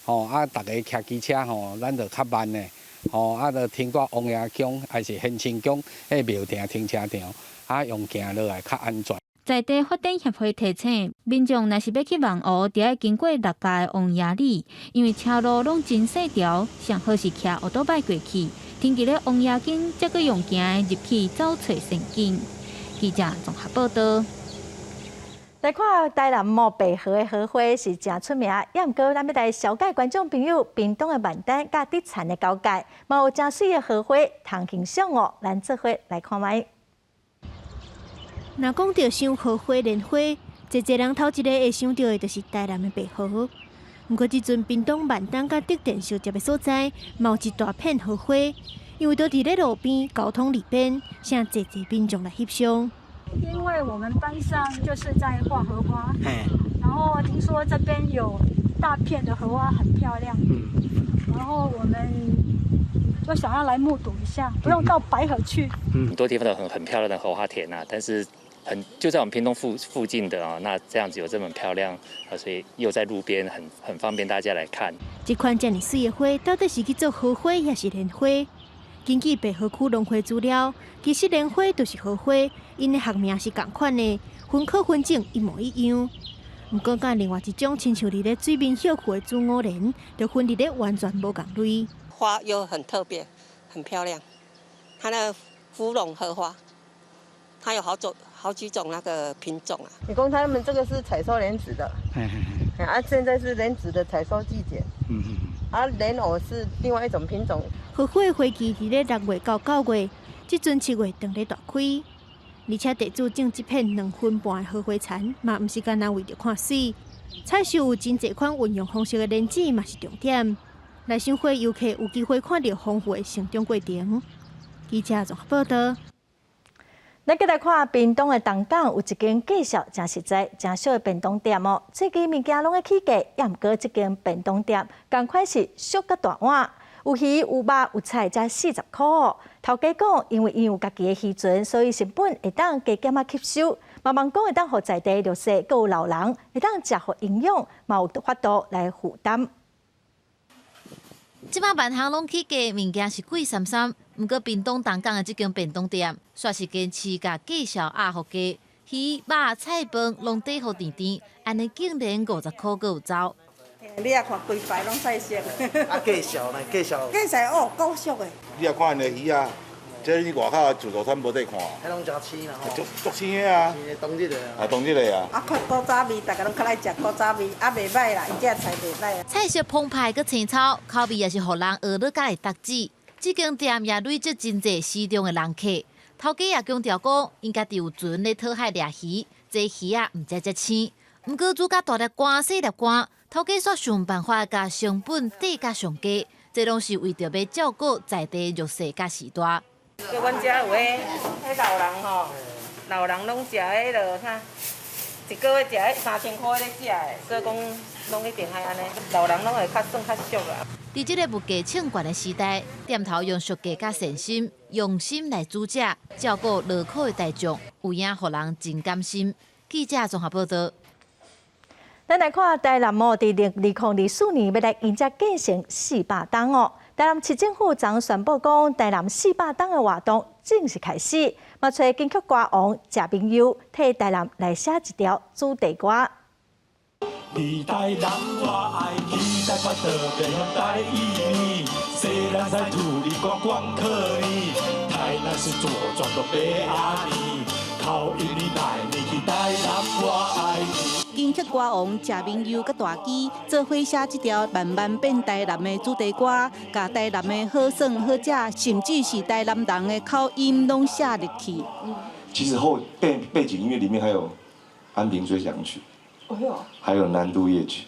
Speaker 17: 吼啊，逐家騎機車吼，咱就較慢的，吼啊，就停佇王爺宮還是玄清宮彼廟埕停車場，啊，用行落來較安全。
Speaker 16: 在地發展協會提醒民眾，若是欲去望湖，著愛經過六甲的王爺里，因為車路攏真細條，上好是騎歐多擺過去。停佇咧王爺間，才閣用行的入去走揣仙境。記者綜合報道。
Speaker 1: 來看台南哦，白河的荷花是誠出名，也毋過咱欲來紹介觀眾朋友，屏東的萬丹佮竹田的交界，嘛有誠媠的荷花通欣賞哦。咱做伙來看覓。
Speaker 18: 若講著賞荷花、蓮花，濟濟人頭一个會想著的，就是台南的白河。毋過，這陣屏東萬丹佮竹田相接的所在，嘛有一大片荷花，因為都佇咧路邊，交通利便，誠濟濟民眾來翕相。
Speaker 19: 因為我們班上就是在畫荷花，然後聽說這邊有大片的荷花很漂亮，然後我們就想要來目睹一下，不用到白河去。
Speaker 20: 很多地方都很漂亮的荷花田啊，但是很就在我們屏東附近的啊，那這樣子有這麼漂亮，所以又在路邊，很方便大家來看。
Speaker 18: 這款遮爾媠的花，到底是去做荷花，抑是蓮花？根據白河區農會資料，其實蓮花就是荷花，𪜶的學名是仝款的，分科分種一模一樣。毋過，佮另外一種親像佇咧水面歇睏的子午蓮，就分佇咧完全無仝類。
Speaker 21: 花又很特別，很漂亮。它那芙蓉荷花，它有好幾種那個品種啊。
Speaker 14: 你講他們這個是採收蓮子的，啊，現在是蓮子的採收季節。啊，蓮藕是另外一種品種。
Speaker 18: 荷花花期佇咧6月到9月，這陣7月正咧大開。而且地主種這片2分半的荷花田，嘛毋是干焦為著看媠。採收有真濟款運用方式的蓮子嘛是重點。來賞花遊客有機會看著豐富的成長過程。記者綜合報道。
Speaker 1: 咱閣來看屏東的東港有一間價數誠實在、誠俗的便當店哦。最近物件攏咧起價，也毋過這間便當店仝款是俗佮大碗，有魚有肉有菜，才40箍哦。頭家講，因為𪜶有家己的漁船，所以成本會當加減仔吸收。嘛望講會當予在地弱勢，閣有老人會當食予營養，嘛有法度來負擔。
Speaker 22: 這擺萬項攏起價，物件是貴參參。毋過屏東東港的這間便當店，煞是堅持共價數壓予低，魚肉菜飯攏底予甜甜，按呢竟然50箍閣有走。
Speaker 23: 你也看規排攏菜色。
Speaker 24: 啊，價數呢？價數。
Speaker 23: 價數哦，夠俗的。
Speaker 24: 你也看𪜶的魚仔，這你外口自助餐無得看。
Speaker 3: 彼攏誠鮮啦吼。
Speaker 24: 足足鮮的啊。
Speaker 3: 當日的
Speaker 24: 啊。啊，當日的啊。
Speaker 23: 啊，看古早味，逐家攏較愛食古早味，啊，袂䆀啦，伊這菜袂䆀。
Speaker 22: 菜色澎湃閣青草，口味也是予人學落佮會觸舌。這間店也累積真濟死忠的人客。頭家也強調講，𪜶家己有船咧討海掠魚，這魚仔毋才遮鮮。毋過煮甲大粒乾、細粒乾，頭家煞想辦法共成本低甲上低，這攏是為著欲照顧在地弱勢佮序大。
Speaker 30: 叫阮遮有彼彼老人吼，老人攏食彼落啥，一个月食彼3000箍咧食的，所以講攏一定愛按呢，老人攏會較算較俗啊。
Speaker 22: 佇這个物價衝懸的時代，店頭用俗價佮善心、用心來煮食，照顧勞苦的大眾，有影予人真甘心。記者綜合報道。
Speaker 1: 咱來看台南哦，佇2024年欲來迎接建成400冬哦。台南市政府昨宣布講，台南四百冬的活動正式開始，嘛揣金曲歌王謝明佑替台南來寫一條主題歌。
Speaker 4: 佇台南我愛去台北倒袂曉台語呢，西蘭西土裡觀光客呢，台南市左轉到白阿尼，口音你來你去台南我愛你。
Speaker 5: 金曲歌王謝明佑佮大支做伙寫這條慢慢變台南的主題歌，共台南的好耍好食，甚至是台南人的口音攏寫入去。
Speaker 6: 其實後背景音樂裡面還有《安平追想曲》，還有《南都夜曲》，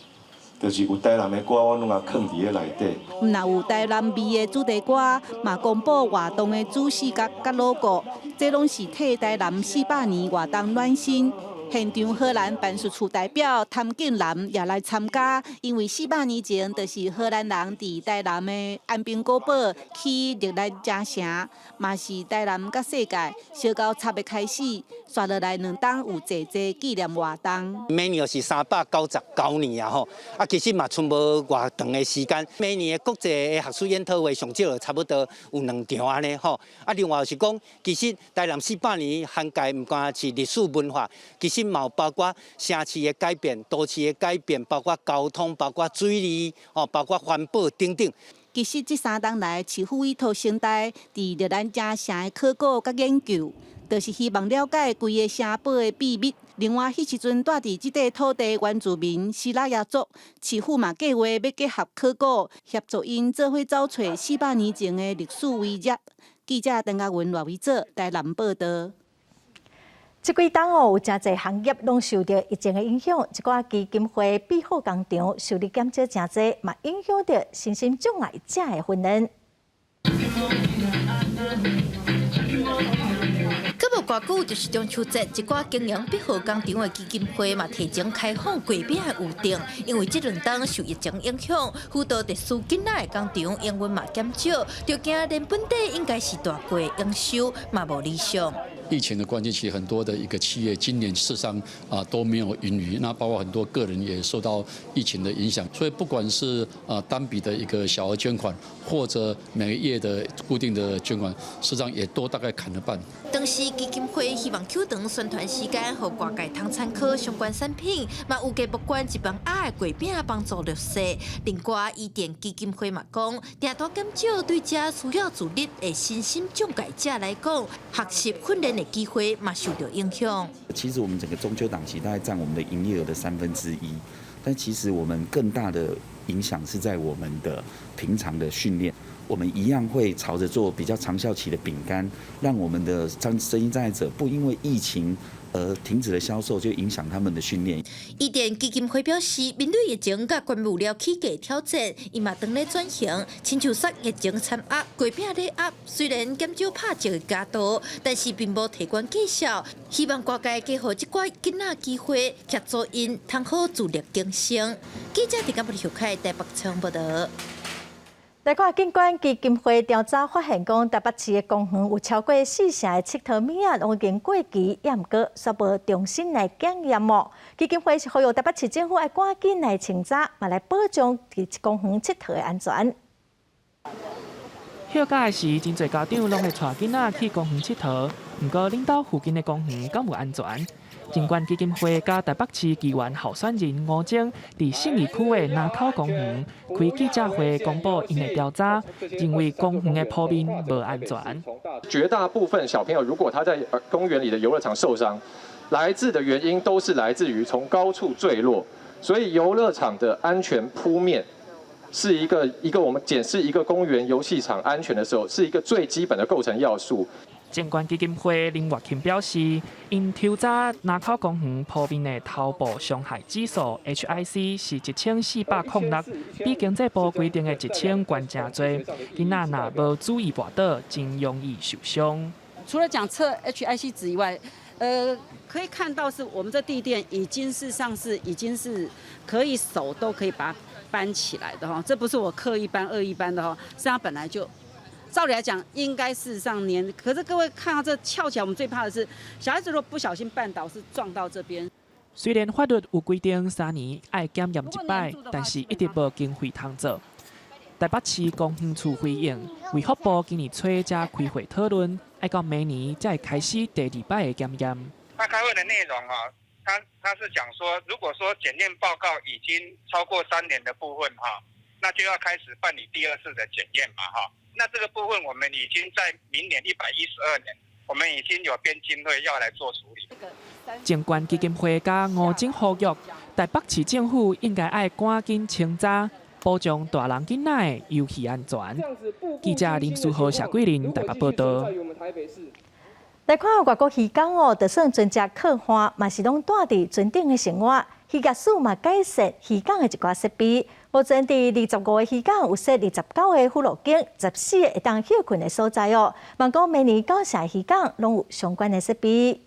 Speaker 6: 就是有台南的歌，我攏共囥佇咧內底。
Speaker 5: 毋若有台南味的主題歌，嘛公布活動的主視覺佮 logo，這攏是替台南400年活動暖身。現場荷蘭辦事處代表譚敬南也來參加，因為400年前就是荷蘭人佇台南的安平古堡起日蘭城城，嘛是台南佮世界相交插的開始。紲落來兩冬有濟濟紀念活動。
Speaker 7: 每年是399年啊吼，啊其實嘛賰無偌長的時間。每年的國際的學術研討會上少差不多有兩場按呢吼。啊另外就是講，其實台南四百年涵蓋毋單是歷史文化，其實嘛有包括城市的改變、都市的改變，包括交通、包括水利、哦，包括環保等等。
Speaker 5: 其實這三冬來，市府委託成大佇日蘭城城的考古佮研究，就是希望了解規个城堡的秘密。另外，彼時陣蹛佇這塊土地原住民西拉雅族，市府嘛計劃欲結合考古，協助𪜶做伙走揣400年前的歷史遺跡。記者鄧家文、賴維哲台南報導。
Speaker 1: 這幾冬哦，有誠濟行業攏受著疫情的影響，一寡基金會庇護工廠收入減少誠濟，嘛影響著身心障礙者的訓練。
Speaker 8: 閣無偌久就是中秋節，一寡經營庇護工廠的基金會嘛提前開放月餅的預訂，因為這兩冬受疫情影響，輔導特殊囡仔的工廠營運嘛減少，就驚連本底應該是大過營收嘛無理想。
Speaker 9: 疫情的關係，其實很多的一個企業今年事實上啊都沒有盈餘，那包括很多個人也受到疫情的影響，所以不管是啊單筆的一個小額捐款，或者每個月的固定的捐款，實際上也都大概砍了半。
Speaker 8: 當時基金會希望扣長宣傳時間，予外界通參考相關產品，嘛預計募捐一萬盒的月餅幫助弱勢。另外，伊甸基金會嘛講，訂單減少對遮需要自立的身心障礙者來講，學習訓練的機會嘛受著影響。
Speaker 11: 其實我們整個中秋檔期大概佔我們的營業額的1/3，但其實我們更大的影響是在我們的平常的訓練。我們一樣會朝着做比較長效期的餅乾，讓我們的身心障礙者不因為疫情而停止了銷售，就影響他們的訓練。
Speaker 8: 伊甸基金會表示，面對疫情佮關務了起價挑戰，伊嘛當咧轉型，親像說疫情餐盒、月餅禮盒，雖然減少拍折的價度，但是並無提懸價數，希望外界給予這寡囡仔機會，協助𪜶通好自力更生。記者陳嘉文、許凱台北採訪報導。
Speaker 1: 來看，警管基金會調查發現，講台北市的公園有超過四成的𨑨迌物仔攏已經過期，猶毋過煞無重新來檢驗哦。基金會是呼籲台北市政府愛趕緊來清查，嘛來保障佇公園𨑨迌的安全。
Speaker 12: 歇假的時，真濟家長攏會帶囡仔去公園𨑨迌，毋過恁兜附近的公園敢有安全？警管基金會佮台北市議員候選人吳崢佇信義區的林口公園開記者會，公布𪜶的調查，認為公園的鋪面無安全。
Speaker 25: 絕大部分小朋友如果他在公園裡的遊樂場受傷，來自的原因都是來自於從高處墜落，所以遊樂場的安全鋪面是一個我們檢視一個公園遊戲場安全的時候，是一個最基本的構成要素。
Speaker 12: 監管基金會林月琴表示，𪜶抽查林口公園鋪面的頭部傷害指數 HIC 是1406，比經濟部規定的1000懸誠濟。囡仔若無注意跋倒，真容易受傷。
Speaker 26: 除了講測 HIC 值以外，可以看到是我們這地墊已經是上是已經是可以手都可以把它搬起來的哈，這不是我刻意搬、惡意搬的哈，是它本來就。照理來講，應該事實上粘，可是各位看到這翹起來，我們最怕的是小孩子如果不小心絆倒，是撞到這邊。
Speaker 12: 雖然法律有規定3年愛檢驗一擺，但是一直無經費通做。台北市公園處回應，衛福部今年初才開會討論，愛到明年才會開始第二擺的檢驗。
Speaker 31: 他開會的內容啊，
Speaker 2: 他是講說，如果說檢驗報告已經超過3年的部分哈，那就要開始辦理第二次的檢驗嘛哈。那這個部分我們已經在明年112年，我們已經有編經費要來做處理。
Speaker 12: 靜觀基金會佮吳崢呼籲，台北市政府應該愛趕緊清查，保障大人囡仔的遊戲安全。記者林書豪、謝桂林台北報道。
Speaker 1: 來看外國漁工哦，就算船隻靠岸，嘛是攏蹛佇船頂的生活。漁業署嘛改善漁港的一寡設備，目前佇25個漁港有設29個輔露間，14個會當歇睏的所在哦。望講明年九成漁港攏有相關的設備。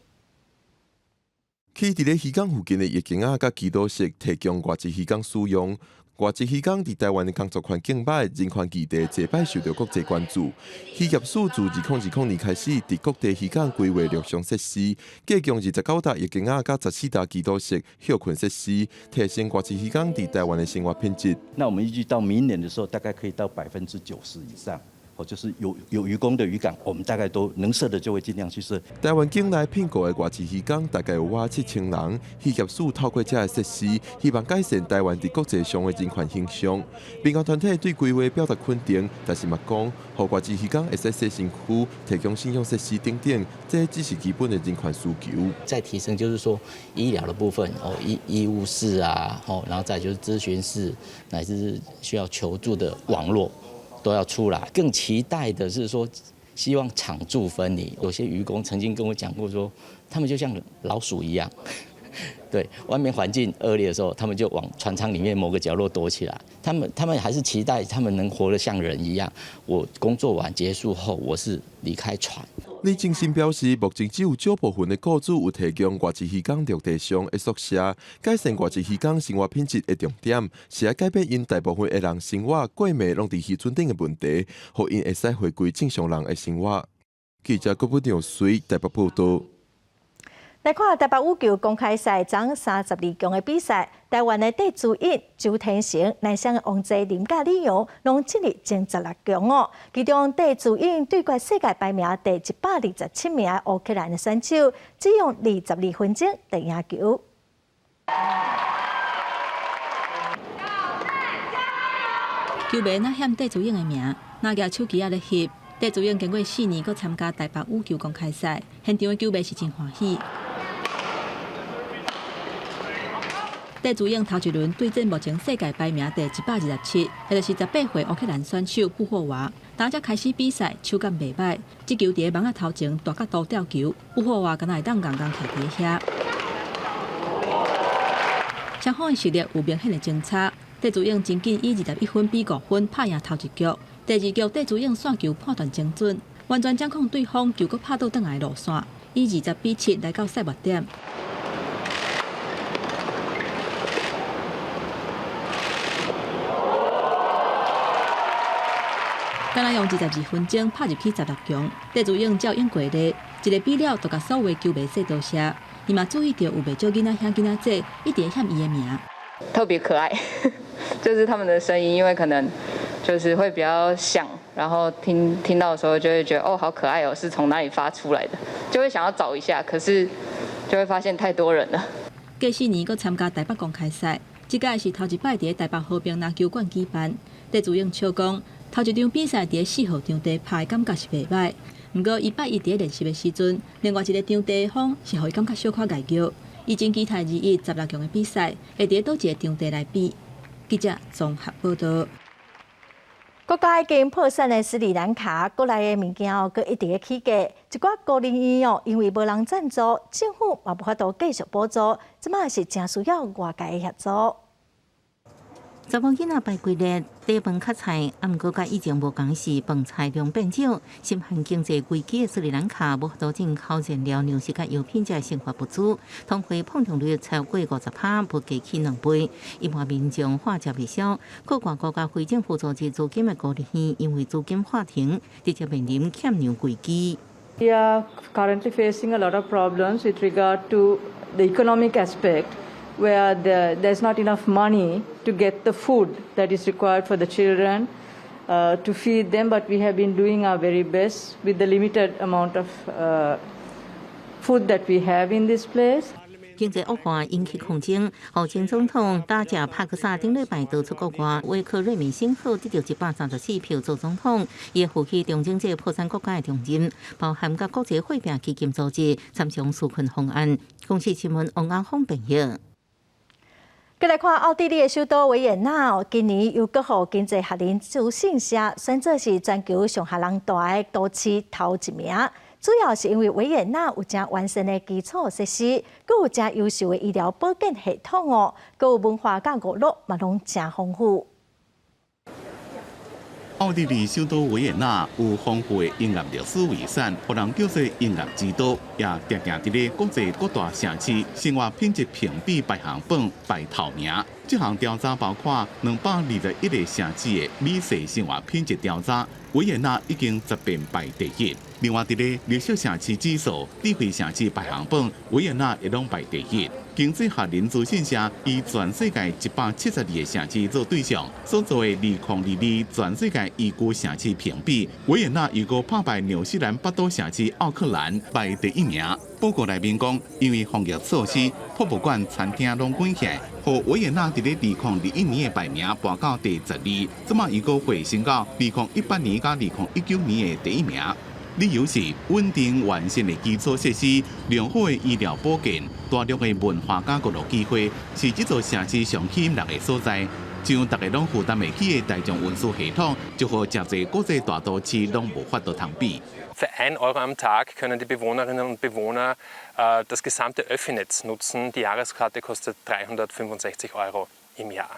Speaker 6: 起佇咧漁港附近的浴間仔佮祈禱室，提供外籍漁工使用。外籍漁工佇台灣的工作環境䆀，人權議題濟擺受著國際關注。漁業署自2020年開始，佇各地漁港規劃陸上設施，計共29搭浴間仔佮14搭祈禱室歇睏設施，提升外籍漁工佇台灣的生活品質。
Speaker 10: 那我們預計到明年的時候，大概可以到90%以上。哦，就是有漁工的漁港，我們大概都能設的就會盡量去設。
Speaker 6: 台灣境內聘僱的外籍漁工大概有倚7000人，漁業署透過這个設施，希望改善台灣佇國際上的人權形象。民間團體對規劃表達肯定，但是嘛講，予外籍漁工會使洗身軀、提供信仰設施等等，這只是基本的人權需求。
Speaker 30: 再提升就是說醫療的部分，哦，醫務室啊，哦，然後再就是諮詢室，乃至需要求助的網絡。都要出來，更期待的是說，希望廠住分離。有些漁工曾經跟我講過說，說他們就像老鼠一樣，對外面環境惡劣的時候，他們就往船艙裡面某個角落躲起來。他們還是期待他們能活得像人一樣。我工作完結束後，我是離開船。
Speaker 6: 李正新表示，目前只有少部分的雇主有提供外籍漁工陸地上的宿舍，改善外籍漁工生活品質的重點是愛改變𪜶大部分的人生活過暝攏佇漁船頂的問題，予𪜶會使回歸正常人的生活。記者郭本良隨台北報道。
Speaker 1: 來看台北羽球公開賽，昨32強的比賽，台灣的戴資穎、周天成、男雙的王齊麟佮李洋，攏進入前16強哦。其中戴資穎對決世界排名第127名的烏克蘭的選手，只用22分鐘就贏球。
Speaker 13: 球迷若喊戴資穎的名，若舉手機仔咧翕。戴資穎經過4年，閣參加台北羽球公開賽，現場的球迷是真歡喜。戴資穎頭一輪對戰目前世界排名第127，也就是18歲烏克蘭選手布霍娃。當才開始比賽，手感袂䆀，這球佇網仔頭前大角度吊球，布霍娃敢若會當尪尪徛佇遐。雙方的實力有明顯的相差，戴資穎真緊以21分比5分拍贏頭一局。第二局戴資穎線球判斷精準，完全掌控對方，球閣拍倒轉來路線，以20比7來到賽末點。敢若用22分鐘拍入去16強，戴資穎照應過咧，一个比了就共所有球迷說多謝。伊嘛注意著有袂少囡仔兄囡仔姊一直喊伊的名，
Speaker 15: 特別可愛，就是他們的聲音，因為可能就是會比較響，然後聽到的時候就會覺得哦，好可愛哦，是從哪裡發出來的，就會想要找一下，可是就會發現太多人了。
Speaker 13: 過4年閣參加台北公開賽，這屆是頭一擺佇台北和平籃球館舉辦。戴資穎笑講，頭一場比賽佇4號場地拍的感覺是袂䆀，毋過伊拜一佇練習的時陣，另外一個場地風是予伊感覺小可礙腳。伊真期待21 16強的比賽，會佇佗一個場地來比。記者綜合報道。
Speaker 1: 國家已經破產的斯里蘭卡，國內的物件哦，閣一直咧起價。一寡孤兒院哦，因為無人贊助，政府嘛無法度繼續補助，這馬是誠需要外界的協助。
Speaker 16: 查某囡仔排規日，短飯較菜，啊，毋過佮以前無仝是飯菜量變少。深陷經濟危機的斯里蘭卡無法度進口燃料、糧食佮藥品這生活物資，通貨膨脹率超過50%，物價起兩倍。一般民眾飯食袂消，國外國家非政府組織資金的孤兒院，因為資金喊停，直接面臨欠糧危機。
Speaker 17: We are currently facing a lot of problems with regard to the economic aspect, where there's not enough money to get the food that is required for the children to feed them, but we have been doing our very best with the limited amount of food that we have in this place.
Speaker 16: 經濟惡化引起抗爭，予前總統拉賈帕克薩頂禮拜逃出國外，維克瑞米辛赫得著134票做總統，伊負起重整這個破產國家的重任，包含佮國際貨幣基金組織參詳紓困方案。公視新聞王阿峰編譯。
Speaker 1: 閣來看奧地利的首都維也納，今年又閣予經濟學人資訊社選做是全球上予人蹛的都市頭一名。主要是因為維也納有誠完善的基礎設施，閣有誠優秀的醫療保健系統哦，閣有文化佮娛樂嘛攏誠豐富。
Speaker 3: 奧地利首都維也納有豐富的音樂歷史遺產，予人叫做音樂之都，也定定佇咧國際各大城市生活品質評比排行榜排頭名。這項調查包括221個城市的美食生活品質調查，維也納已經十遍排第一。另外，佇咧綠色城市指數、智慧城市排行榜，維也納也攏排第一。經濟學人資訊社以全世界172個城市做對象，所做的2022全世界宜居城市評比，維也納又閣拍敗紐西蘭北島城市奧克蘭，排第一名。報告內面講，因為防疫措施，博物館、餐廳攏關起來，予維也納佇咧2021年的排名跋到第12，這馬又閣回升到2018年佮2019年的第一名。理由是穩定完善的基礎設施、良好的醫療保健、大量的文化佮娛樂機會，是這座城市上吸引人的所在。像逐家攏負擔會起的大眾運輸系統，就予誠濟國際大都市攏無法度通比。
Speaker 14: Für 1 Euro am Tag können die Bewohnerinnen und Bewohner das gesamte Öffi-Netz nutzen. Die Jahreskarte kostet 365 Euro im Jahr.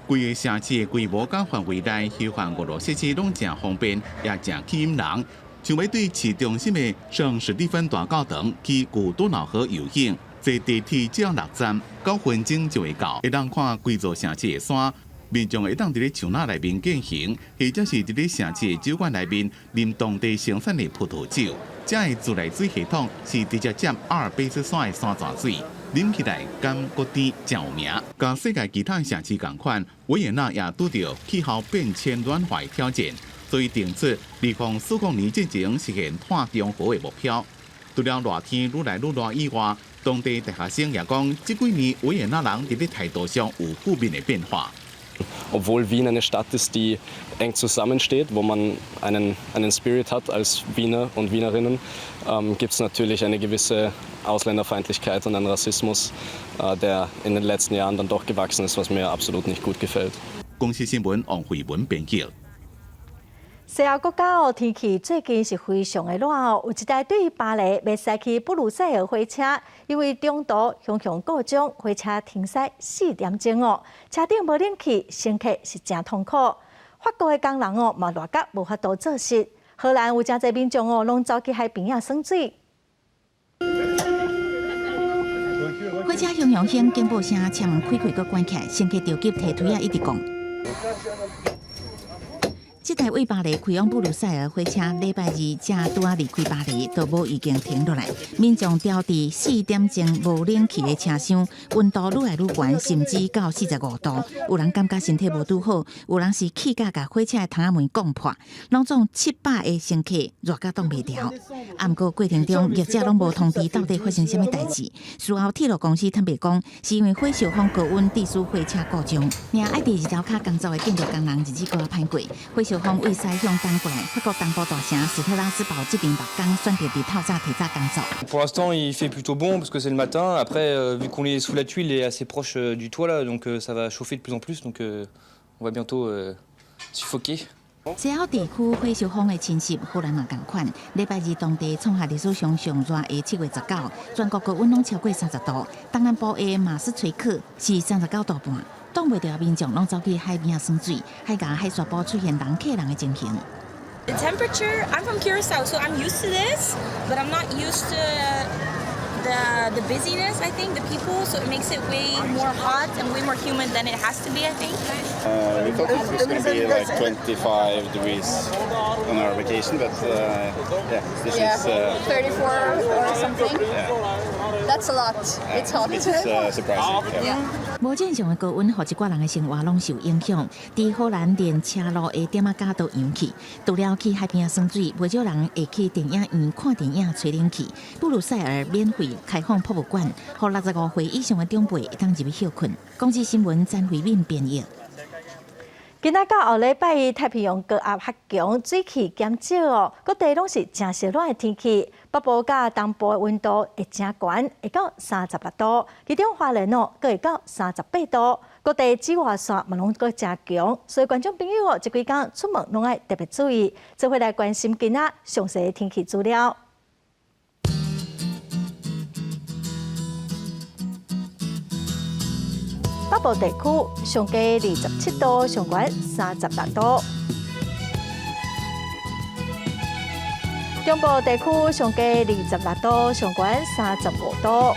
Speaker 3: 規個城市的規模佮範圍內，休閒娛樂設施攏誠方便，也誠吸引人。像欲對市中心的聖史蒂芬大教堂去舊多瑙河遊行，坐地鐵只要六站，9分鐘就會到，會當看規座城市的山。民眾會當佇咧樹林內面健行，或者是佇咧城市的酒館內面啉當地生產的葡萄酒。遮的自來水系統是直接接阿爾卑斯山的山泉水，啉起來甘閣甜，誠有名。佮世界其他城市仝款，維也納也拄著氣候變遷暖化的挑戰，所以定出2040年進前實現碳中和的目標。除了熱天愈來愈熱以外，當地大學生也講，這幾年維也納人佇咧態度上有負面的變化。
Speaker 18: Obwohl Wien eine Stadt ist, die eng zusammensteht, wo man einen Spirit hat als Wiener und Wienerinnen, gibt es natürlich eine gewisse Ausländerfeindlichkeit und einen Rassismus, der in den letzten Jahren dann doch gewachsen ist, was mir absolut nicht gut gefällt.
Speaker 3: 公視新聞王慧文編輯。
Speaker 1: 西歐國家哦，天氣最近是非常的熱哦。有一台對巴黎欲駛去布魯塞爾火車，因為中途雄雄故障，火車停駛4點鐘哦，車頂無冷氣，乘客是誠痛苦。法國的工人哦，嘛熱甲無法度做事。荷蘭有誠濟民眾哦，攏走去海邊仔耍水。
Speaker 19: 火車雄雄響警報聲，車門開開閣關起來，乘客著急提推仔一直講。這台為巴黎開往布魯塞爾火車，禮拜二才拄仔離開巴黎，都無已經停落來。民眾牢佇4點鐘無冷氣的車廂，溫度愈來愈懸，甚至到45度。有人感覺身體無拄好，有人是氣甲共火車的窗仔門摃破，攏總700個乘客熱甲擋袂牢。啊，毋過過程中業者攏無通知到底發生啥物代誌。事後鐵路公司坦白講，是因為火燒風高溫，致使火車故障。爾愛佇日頭跤工作的建築工人日子閣較歹過，火燒風對西向東過來，法國東部大城斯特拉斯堡這邊木工選擇佇透早提早工作。
Speaker 20: Pour l'instant, il fait plutôt bon parce que c'est le matin. Après, vu qu'on est sous la tuile et assez proche du toit là, donc ça va chauffer de plus en plus, donc on va bientôt suffoquer.
Speaker 19: 西歐地區火燒風的侵襲，荷蘭嘛仝款。禮拜二當地創下歷史上上熱的7月19，全國高溫攏超過30度。東南部的馬斯垂克是39度半。擋袂牢民眾攏走去海邊仔耍水，海岸海沙埔出現人客人的情形。
Speaker 21: The temperature, I'm from Curacao, so I'm used to this, but I'm not used to the busyness, I think, the people, so it makes it way more hot and way more humid than it has to be, I think.
Speaker 24: We thought it was going to be like 25 degrees on our vacation, but yeah, this is
Speaker 21: 34 or something.
Speaker 24: Yeah.
Speaker 4: That's a lot. It's hot.
Speaker 24: It's surprising. Yeah.
Speaker 19: 無正常的高溫，予一寡人的生活攏受影響。佇荷蘭連車路的店仔價都揚起，除了去海邊耍水，袂少人會去電影院看電影、吹冷氣。布魯塞爾免費開放博物館，予65歲以上的長輩會當入去歇睏。公視新聞詹慧敏編譯。
Speaker 1: 今仔到後禮拜，太平洋高壓較強，水汽減少哦，各地攏是誠燒熱的天氣。北部佮東部的溫度會誠懸，會到36度；其中花蓮哦，閣會到38度。各地紫外線嘛攏閣誠強，所以觀眾朋友哦，這幾工出門攏愛特別注意。做伙來關心今仔詳細的天氣資料。北部地區上低27度，上懸36度；中部地區上低26度，上懸35度；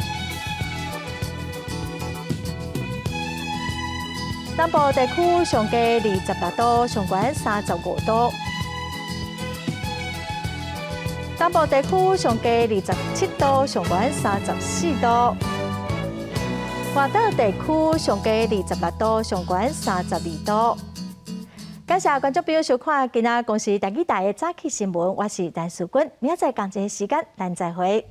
Speaker 1: 南部地區上低26度，上懸35度；東部地區上低27度，上懸34度。外島地區上低26度，上懸32度。感謝觀眾朋友收看今仔公視台語台的早起新聞，我是陳淑君，明仔載仝一个時間，咱再會。